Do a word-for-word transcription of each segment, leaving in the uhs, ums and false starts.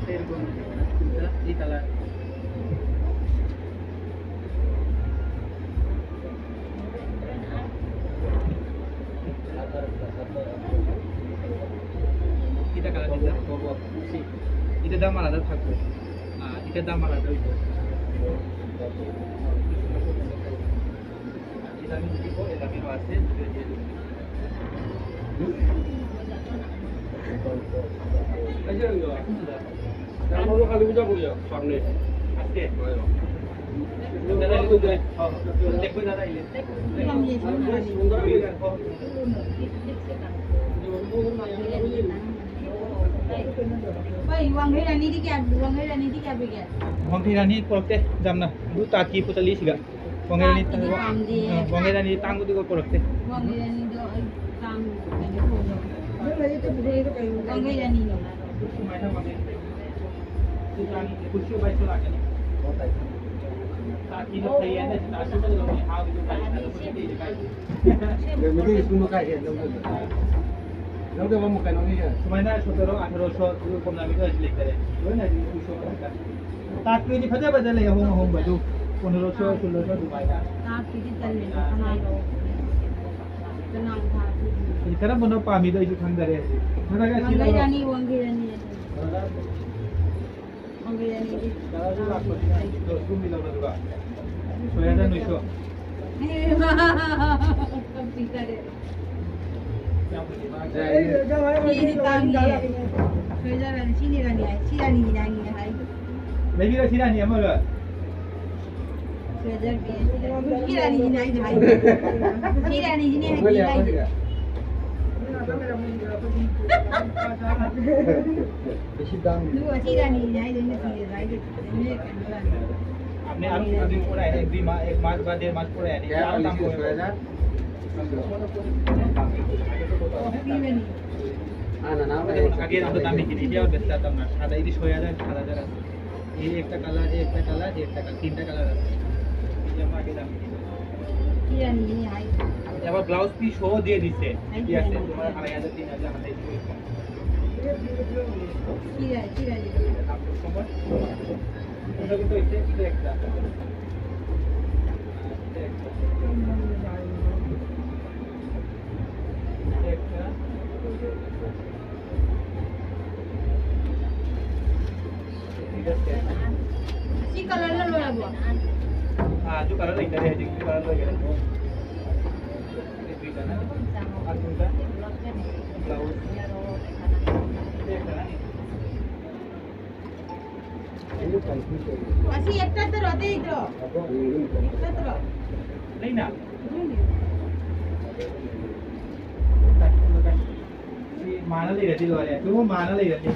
এরকম, এই কালার। এটা কালার, এটা, এটা দাম আলাদা থাকবে। আর এটা দাম আলাদা হইবে। এটা আমি দিব, এটা আমিও আছে, দুটো দিয়ে দিব। এই যে, আমরা কালী পূজা করি সামনে। আজকে? দাদা, একটু দেখ। দেখবেন দাদা, এই যে। সুন্দর করে দেখো। Wanghe rani di kya? Wanghe rani di kya bigyan? Wanghe rani porokte jamna. Du taki putali siga. Wanghe rani, taki di pam di. Wanghe rani tang du ko porokte. Wanghe rani do, ay, tang. Wanghe rani no. ꯁꯨꯃꯥꯏꯅ ꯁꯣꯇꯔꯣ ꯑꯊꯔꯣꯁꯣ ꯀꯣꯝꯂꯥꯃꯤꯗ ꯂꯩꯈꯔꯦ꯫ ꯂꯣꯏꯅ ꯍꯧꯖꯤꯛ ꯎꯁꯣꯞ ꯉꯥꯛꯇ꯫ ꯇꯥꯠꯄꯤꯗꯤ ꯐꯖ ꯐꯖ ꯂꯩ, ꯑꯍꯣꯡ ꯑꯍꯣꯡꯕ ꯑꯗꯨ ꯄꯣꯅꯔꯣꯁꯣ, ꯁꯣꯂꯣꯁꯣ ꯑꯗꯨꯃꯥꯏꯅ꯫ ꯇꯥꯠꯄꯤꯗꯤ ꯇꯜꯂꯦ, ꯀꯅꯥꯅꯣ? ꯀꯅꯥ ꯊꯥꯗꯣꯏꯅꯣ? ꯍꯧꯖꯤꯛ ꯀꯔꯝꯕꯅꯣ ꯄꯥꯝꯃꯤꯗꯣ ꯑꯩꯁꯨ ꯈꯪꯗꯔꯦ ꯍꯧꯖꯤꯛ꯫ ꯅꯠꯇ꯭ꯔꯒ ꯁꯤ ꯋꯥꯡꯈꯩ ꯂꯧꯔꯣ? ꯔꯥꯅꯤ, ꯋꯥꯡꯈꯩ ꯔꯥꯅꯤ ꯑꯗꯨꯝ꯫ ꯋꯥꯡꯈꯩ ꯔꯥꯅꯤꯗꯤ ꯀꯂꯔꯁꯨ ꯂꯥꯛꯄꯅꯤꯅ ꯑꯗꯣ ꯁꯨꯝ ꯃꯤꯂꯧꯅꯗꯨꯒ ꯁꯣꯏꯍꯜꯂ ꯅꯣꯏꯁꯨ꯫ ꯁꯤꯗꯤ ꯇꯥꯡꯉꯤꯍꯦ꯫ ꯁꯣꯏꯖꯔꯅꯤ꯫ ꯁꯤ ꯔꯥꯅꯤ ꯍꯥꯏ-, ꯁꯤ ꯔꯥꯅꯤ, ꯔꯥꯅꯤ ꯍꯥꯏ꯫ ꯂꯩꯕꯤꯔꯣ, ꯁꯤ ꯔꯥꯅꯤ ꯑꯃꯒ꯫ ꯁꯣꯏꯖꯔꯒꯦ꯫ ꯁꯤ ꯔꯥꯅꯤꯁꯤꯅꯦ ꯑꯩꯅ ꯍꯥꯏꯁꯦ꯫ ꯁꯤ ꯔꯥꯅꯤꯁꯤꯅꯦ ꯍꯥꯏꯗꯤ ꯍꯥꯏꯁꯦ꯫ ꯑꯗꯨꯒ ꯁꯤ ꯔꯥꯅꯤꯁꯤꯅꯦ ꯍꯥꯏꯁꯦ, ꯑꯩꯅ ꯁꯤꯔꯦꯗ ꯍꯥꯏꯁꯦ꯫ ꯑꯗꯨꯅꯦ ꯀꯩꯅꯣ ꯔꯥꯅꯤ꯫ आपने अभी, अभी पूरा है, एक दुई माह, एक माह बाद, डेढ़ माह पूरा है, क्या क्या काम लिखा हो? है? हाँ, ना, ना, ना। আগে আমরা দামি কিনি, এটা বেচতে পারতাম না। সাদা, এই যে ছয় হাজার, সাত হাজার আছে। এই একটা কালার, এই একটা কালার, এই একটা কালার, তিনটা কালার আছে। এই যে আমরা আগে দামি কিনি। কি জানি, এই আই- আবার ব্লাউজ পিস সহ দিয়ে দিচ্ছে। আই- কি আছে? তোমার আড়াই হাজার, তিন হাজার, আড়াইশো। ঠিক আছে, ঠিক আছে। এটা কিন্তু এই যে একটা। ꯃꯥꯅ ꯂꯩꯔꯗꯤ ꯂꯣꯏꯔꯦ꯫ ꯑꯗꯨꯕꯨ ꯃꯥꯅ ꯂꯩꯔꯗꯤ꯫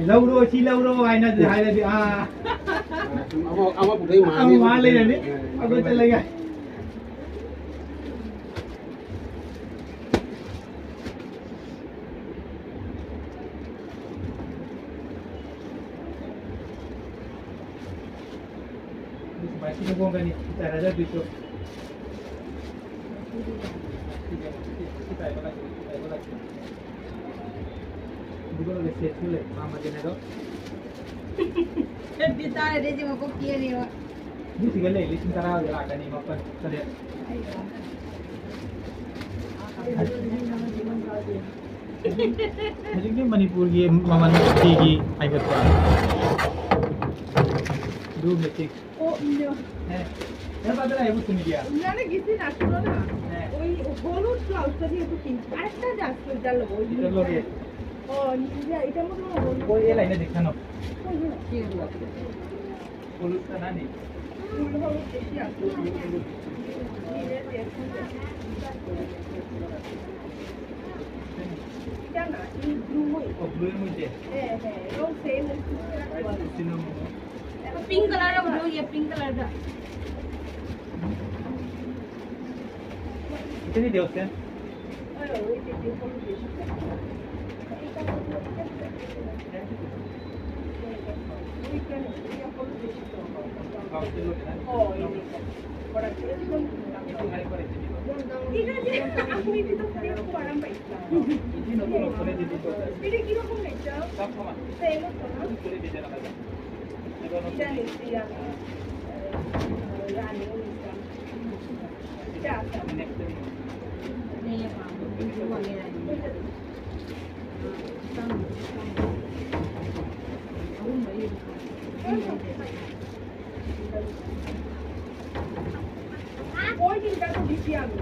"ꯂꯧꯔꯣ, ꯁꯤ ꯂꯧꯔꯣ" ꯍꯥꯏꯅ ꯍꯥꯏꯔꯗꯤ, ꯑꯥ꯫ ꯑꯃ, ꯑꯃ ꯄꯨꯊꯣꯛꯏ ꯃꯥꯅꯤ꯫ ꯑꯃ ꯃꯥ ꯂꯩꯔꯅꯤ꯫ ꯑꯩꯈꯣꯏ ꯆꯠꯂꯒ꯫ ꯁꯨꯃꯥꯏꯅ ꯁꯤꯗ ꯍꯣꯡꯒꯅꯤ, ꯆꯥꯔꯖꯔꯗꯨꯁꯨ꯫ ꯑꯗꯨꯒ ꯂꯩꯁꯦꯠꯁꯨ ꯂꯩ, ꯃꯥ ꯃꯗꯤꯅꯦꯗꯣ꯫ ꯆꯠꯄꯤ ꯇꯥꯔꯗꯤ ꯑꯩꯁꯦ ꯃꯀꯣꯛ ꯇꯦꯛꯑꯅꯦꯕ꯫ ꯃꯤ ꯁꯤꯒ ꯂꯩ, ꯂꯤꯁꯤꯡ ꯇꯔꯥ ꯂꯥꯛꯀꯅꯤ, ꯃꯥꯄꯟ, ꯇꯔꯦꯠ꯫ ꯍꯧꯖꯤꯛꯇꯤ ꯃꯅꯤꯄꯨꯔꯒꯤ ꯃꯃꯜ ꯀꯦꯒꯤ ꯍꯥꯏꯒꯠꯄ꯫ ꯑꯗꯨ ꯃꯦꯆꯤꯟ꯫ ꯑꯣ, ꯏꯅꯣ꯫ ꯍꯦ, ꯅꯪ ꯄꯥꯏꯕ ꯂꯥꯛꯑꯦꯕꯨ ꯁꯨꯃꯤꯗꯤꯌꯥ꯫ ꯎꯅꯥꯅ ꯒꯤꯁꯤ ꯅꯥꯁꯨꯔꯣ ꯅ? ꯍꯦ꯫ ꯑꯣꯏ, ꯍꯣꯂꯨ ꯕ꯭ꯂꯥꯎꯁ ꯇꯗꯤ ꯑꯗꯨ ꯄꯤꯡ꯫ ꯑꯥꯔꯦꯛꯇ ꯅꯥꯁꯨꯔꯣ ꯖꯥꯠꯂꯣ, ꯑꯣꯏ꯫ ꯏꯇ ꯂꯣꯒꯦ꯫ ꯑꯣ, ꯅꯤꯡꯖ, ꯏꯇ ꯃꯣ ꯍꯣꯂꯨ꯫ ꯑꯣꯏ, ꯑꯦ ꯂꯥꯏꯅ ꯗꯤꯈꯥꯅꯣ꯫ ꯍꯣꯏ, ꯍꯣꯏ꯫ ꯍꯣꯂꯨ ꯇꯅꯥꯅꯤ꯫ ꯍꯣꯂꯨ ꯍꯣꯂꯨ ꯗꯦꯁꯤ ꯅꯥꯁꯨꯔꯣ꯫ ꯑꯣ, ꯕ꯭ꯂꯨ ꯑꯃ ꯏꯆꯦ꯫ ꯍꯦ, ꯍꯦ, ꯔꯣꯡ ꯁꯦꯝ꯫ ꯁꯤꯅ ꯑꯃꯨꯛ꯫ ꯄꯤꯡ ꯀꯂꯔ ꯑꯃ ꯂꯧꯒꯦ, ꯄꯤꯡ ꯀꯂꯔꯗ꯫ ꯏꯆꯦꯗꯤ ꯗꯦꯎꯁꯦ꯫ ঠিক আছে, আপনি কিন্তু খুব আরাম পাইছিলাম। এটা কিরকম এটা? সেম তো না? এটা নিচ্ছি আমি। রানি ইসলাম। এটা আছে আমার। ওই দিনটা তো দিচ্ছি আমি।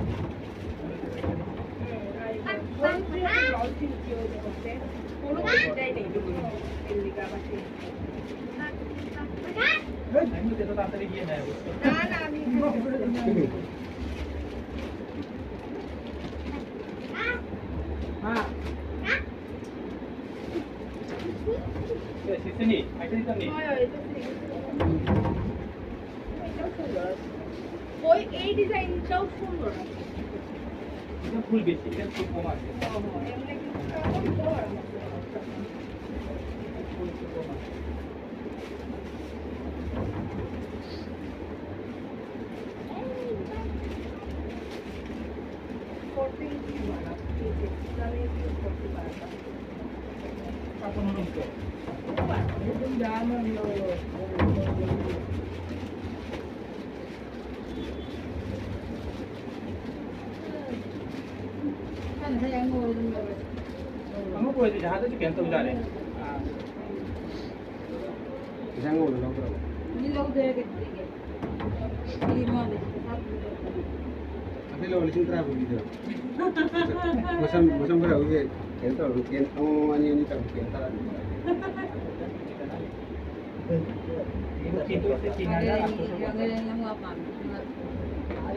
ওই এই ডিজাইনটাও সুন্দর আছে। এটা ফুল বেশি, এটা ফুল কম আছে। ꯑꯃ ꯑꯣꯏꯔꯗꯤ ꯖꯍꯥꯖꯇ ꯆꯤꯛꯀꯟ ꯇꯧ ꯌꯥꯔꯦ꯫ ꯏꯟꯁꯥꯡ ꯂꯧꯗ꯭ꯔꯕꯣ? ꯃꯤ ꯂꯧꯗꯦ, ꯀꯩꯅꯣ ꯂꯩꯒꯦ? ꯃꯤ ꯃꯉꯥꯗ ꯄꯩꯁꯥ ꯄꯨꯗꯦ꯫ ꯑꯩꯈꯣꯏ ꯂꯧ ꯂꯤꯁꯤꯡ ꯇꯔꯥ ꯄꯨꯕꯤꯗꯣ꯫ ꯃꯁꯝ, ꯃꯁꯝ ꯈꯔ ꯍꯧꯖꯤꯛ ꯀꯩꯅꯣ ꯇꯧꯔꯒ ꯀꯦꯟ ꯑꯃꯃꯝ ꯑꯅꯤ ꯑꯅꯤ ꯇꯧꯔꯒ ꯀꯦꯟ ꯇꯔꯥ꯫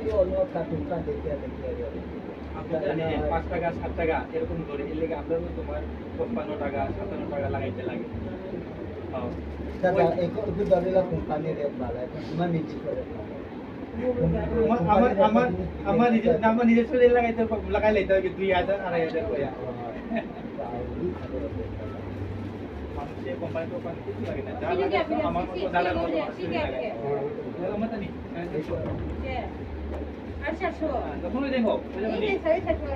Yo no, nunca, nunca dejé de querer. আপনাদের পাঁচ টাকা, সাত টাকা এরকম ধরে, এর লেগে আমরা তো তোমার পঞ্চান্ন টাকা, সাতান্ন টাকা লাগাইতে লাগে। হ্যাঁ। দাদা, ওই একটু ধরে রাখুন, পানির রেট বাড়ায়, মানে নিচে করে। আমার, আমার, আমার, আমার নিজের, আমার নিজস্ব রেট লাগাইতে, লাগাই লাইতে হবে দুই হাজার, আড়াই হাজার করে। মানুষের কোম্পানি টোম্পানি কিছু লাগে না, যা লাগে আমার মতো দালাল মতো মানুষ লাগে। আমার মতো নেই। আচ্ছা, শোনো। হ্যাঁ, তখন ওই দেখো, ওই দেখো, নেই। সাড়ে সাতশো।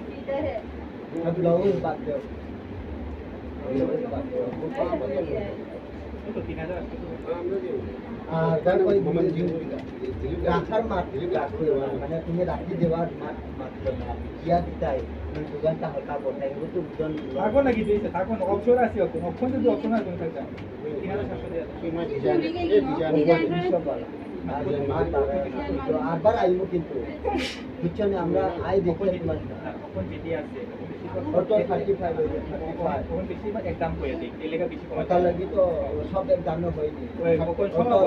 ঠিক আছে। ব্লাউজ বাদ দেও। আর তারপরে রাখার মাত রাখতে হবে, মানে তুমি রাখি দেওয়ার মাত মাত্র না, ইয়া দিতাই, মানে দুজনটা হালকা করতে, এগুলো তো দুজন থাকো নাকি, যে থাকো না, অপশন আছে, অপশন, অপশন যদি অপশন আছে, থাকতাম। তিন হাজার সাতশো দিয়ে আছে। ডিজাইন, এই ডিজাইন। ডিজাইন। আর মাত বাড়ায় না। তো আবার আইবো কিন্তু, বুঝছো না, আমরা আই দেখতে তোমার না, অপশন যেটি আছে, অটো থার্টি ফাইভ হয়ে যায়, থার্টি ফাইভ। অপশন বেশি বা একদম হয়ে যায়, এই লেখা বেশি কমে। ওটার লাগি তো সব একদম হয়নি। ওই, অপশন সব